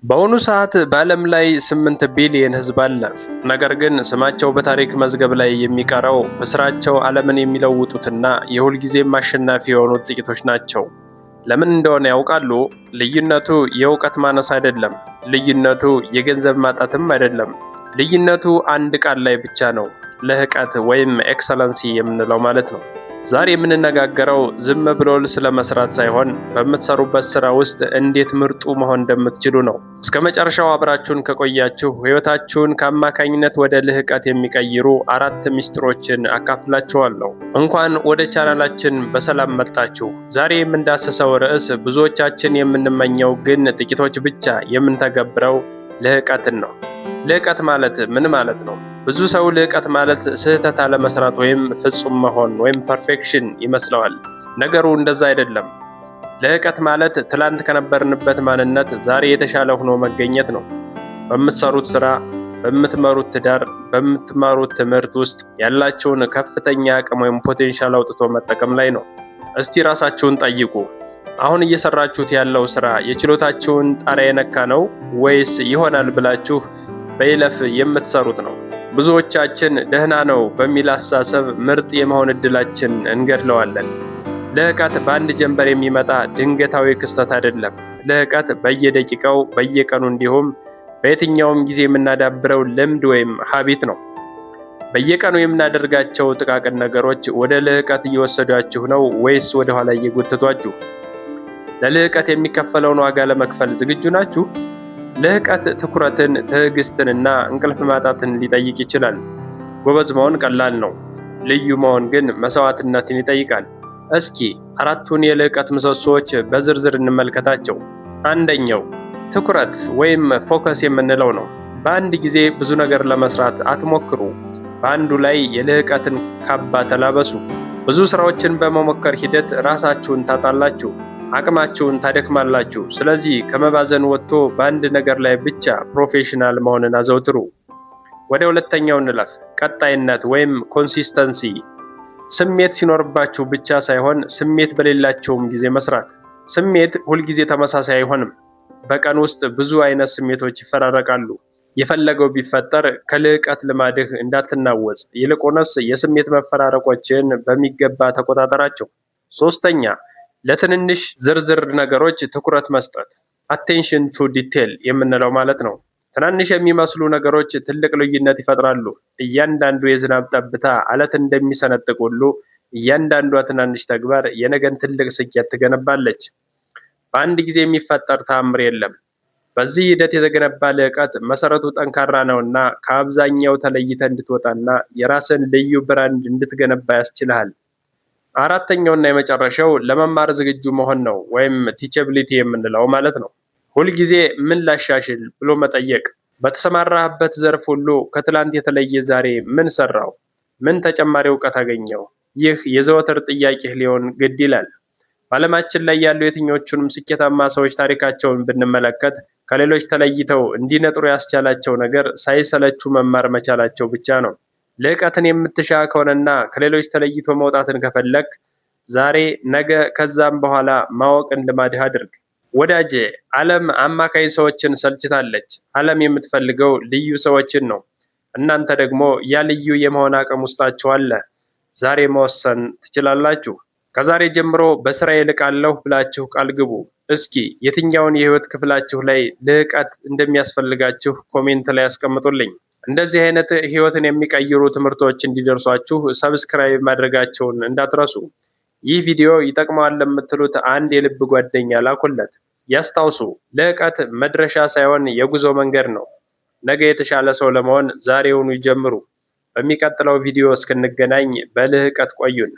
በአሁኑ ሰዓት በዓለም ላይ 8 ቢሊዮን ሕዝብ አለ። ነገር ግን ስማቸው በታሪክ መዝገብ ላይ የሚቀረው በስራቸው ዓለምን የሚለውጡትና የሁልጊዜም አሸናፊ የሆኑት ጥቂቶች ናቸው። ለምን እንደሆነ ያውቃሉ? ልዩነቱ የእውቀት ማነስ አይደለም። ልዩነቱ የገንዘብ ማጣትም አይደለም። ልዩነቱ አንድ ቃል ላይ ብቻ ነው፣ ልህቀት ወይም excellency የምንለው ማለት ነው። ዛሬ የምንነጋገረው ዝም ብሎ ስለ መስራት ሳይሆን በምትሰሩበት ስራ ውስጥ እንዴት ምርጡ መሆን እንደምትችሉ ነው። እስከ መጨረሻው አብራችሁን ከቆያችሁ ሕይወታችሁን ከአማካኝነት ወደ ልህቀት የሚቀይሩ አራት ሚስጥሮችን አካፍላችኋለሁ። እንኳን ወደ ቻናላችን በሰላም መጣችሁ። ዛሬ የምንዳስሰው ርዕስ ብዙዎቻችን የምንመኘው ግን ጥቂቶች ብቻ የምንተገብረው ልህቀትን ነው። ልህቀት ማለት ምን ማለት ነው? ብዙ ሰው ልህቀት ማለት ስህተት አለመስራት ወይም ፍጹም መሆን ወይም perfection ይመስለዋል። ነገሩ እንደዛ አይደለም። ልህቀት ማለት ትላንት ከነበርንበት ማንነት ዛሬ የተሻለ ሆኖ መገኘት ነው። በምትሰሩት ስራ፣ በምትመሩት ትዳር፣ በምትማሩት ትምህርት ውስጥ ያላችሁን ከፍተኛ አቅም ወይም potential አውጥቶ መጠቀም ላይ ነው። እስቲ ራሳችሁን ጠይቁ። አሁን እየሰራችሁት ያለው ስራ የችሎታችሁን ጣሪያ የነካ ነው ወይስ ይሆናል ብላችሁ በይለፍ የምትሰሩት ነው? ብዙዎቻችን ደህና ነው በሚል አስተሳሰብ ምርጥ የመሆን እድላችን እንገድለዋለን። ልህቀት በአንድ ጀንበር የሚመጣ ድንገታዊ ክስተት አይደለም። ልህቀት በየደቂቃው፣ በየቀኑ እንዲሁም በየትኛውም ጊዜ የምናዳብረው ልምድ ወይም habit ነው። በየቀኑ የምናደርጋቸው ጥቃቅን ነገሮች ወደ ልህቀት እየወሰዷችሁ ነው ወይስ ወደ ኋላ እየጎተቷችሁ? ለልህቀት የሚከፈለውን ዋጋ ለመክፈል ዝግጁ ናችሁ? ልህቀት ትኩረትን፣ ትዕግስትንና እንቅልፍ ማጣትን ሊጠይቅ ይችላል። ጎበዝ መሆን ቀላል ነው። ልዩ መሆን ግን መስዋዕትነትን ይጠይቃል። እስኪ አራቱን የልህቀት ምሰሶዎች በዝርዝር እንመልከታቸው። አንደኛው ትኩረት ወይም focus የምንለው ነው። በአንድ ጊዜ ብዙ ነገር ለመስራት አትሞክሩ። በአንዱ ላይ የልህቀትን ካባ ተላበሱ። ብዙ ስራዎችን በመሞከር ሂደት ራሳችሁን ታጣላችሁ፣ አቅማችሁን ታደክማላችሁ። ስለዚህ ከመባዘን ወጥቶ በአንድ ነገር ላይ ብቻ professional መሆንን አዘውትሩ። ወደ ሁለተኛው እንለፍ። ቀጣይነት ወይም consistency። ስሜት ሲኖርባችሁ ብቻ ሳይሆን ስሜት በሌላችሁም ጊዜ መስራት። ስሜት ሁልጊዜ ተመሳሳይ አይሆንም። በቀን ውስጥ ብዙ አይነት ስሜቶች ይፈራረቃሉ። የፈለገው ቢፈጠር ከልህቀት ልማድህ እንዳትናወጽ፣ ይልቁንስ የስሜት መፈራረቆችን በሚገባ ተቆጣጠራቸው። ሶስተኛ፣ ለትንንሽ ዝርዝር ነገሮች ትኩረት መስጠት፣ attention to detail የምንለው ማለት ነው። ትናንሽ የሚመስሉ ነገሮች ትልቅ ልዩነት ይፈጥራሉ። እያንዳንዱ የዝናብ ጠብታ አለት እንደሚሰነጥቅ ሁሉ እያንዳንዷ ትናንሽ ተግባር የነገን ትልቅ ስኬት ትገነባለች። በአንድ ጊዜ የሚፈጠር ተአምር የለም። በዚህ ሂደት የተገነባ ልህቀት መሰረቱ ጠንካራ ነውና ከአብዛኛው ተለይተህ እንድትወጣና የራስን ልዩ brand እንድትገነባ ያስችልሃል። አራተኛውና የመጨረሻው ለመማር ዝግጁ መሆን ነው፣ ወይም teachability የምንለው ማለት ነው። ሁልጊዜ ምን ላሻሽል ብሎ መጠየቅ። በተሰማራህበት ዘርፍ ሁሉ ከትላንት የተለየ ዛሬ ምን ሰራሁ? ምን ተጨማሪ እውቀት አገኘሁ? ይህ የዘወትር ጥያቄህ ሊሆን ግድ ይላል። በዓለማችን ላይ ያሉ የትኞቹንም ስኬታማ ሰዎች ታሪካቸውን ብንመለከት ከሌሎች ተለይተው እንዲነጥሩ ያስቻላቸው ነገር ሳይሰለቹ መማር መቻላቸው ብቻ ነው። ልህቀትን የምትሻ ከሆነና ከሌሎች ተለይቶ መውጣትን ከፈለክ ዛሬ፣ ነገ፣ ከዛም በኋላ ማወቅን ልማድህ አድርግ። ወዳጄ፣ ዓለም አማካይ ሰዎችን ሰልችታለች። ዓለም የምትፈልገው ልዩ ሰዎችን ነው። እናንተ ደግሞ ያ ልዩ የመሆን አቅም ውስጣችሁ አለ። ዛሬ መወሰን ትችላላችሁ። ከዛሬ ጀምሮ በስራዬ እልቃለሁ ብላችሁ ቃል ግቡ። እስኪ የትኛውን የህይወት ክፍላችሁ ላይ ልህቀት እንደሚያስፈልጋችሁ comment ላይ አስቀምጡልኝ። እንደዚህ አይነት ህይወትን የሚቀይሩ ትምህርቶች እንዲደርሷችሁ subscribe ማድረጋችሁን እንዳትረሱ። ይህ ቪዲዮ ይጠቅመዋል ለምትሉት አንድ የልብ ጓደኛ ላኩለት። ያስታውሱ፣ ልህቀት መድረሻ ሳይሆን የጉዞ መንገድ ነው። ነገ የተሻለ ሰው ለመሆን ዛሬውኑ ይጀምሩ። በሚቀጥለው ቪዲዮ እስክንገናኝ በልህቀት ቆዩን።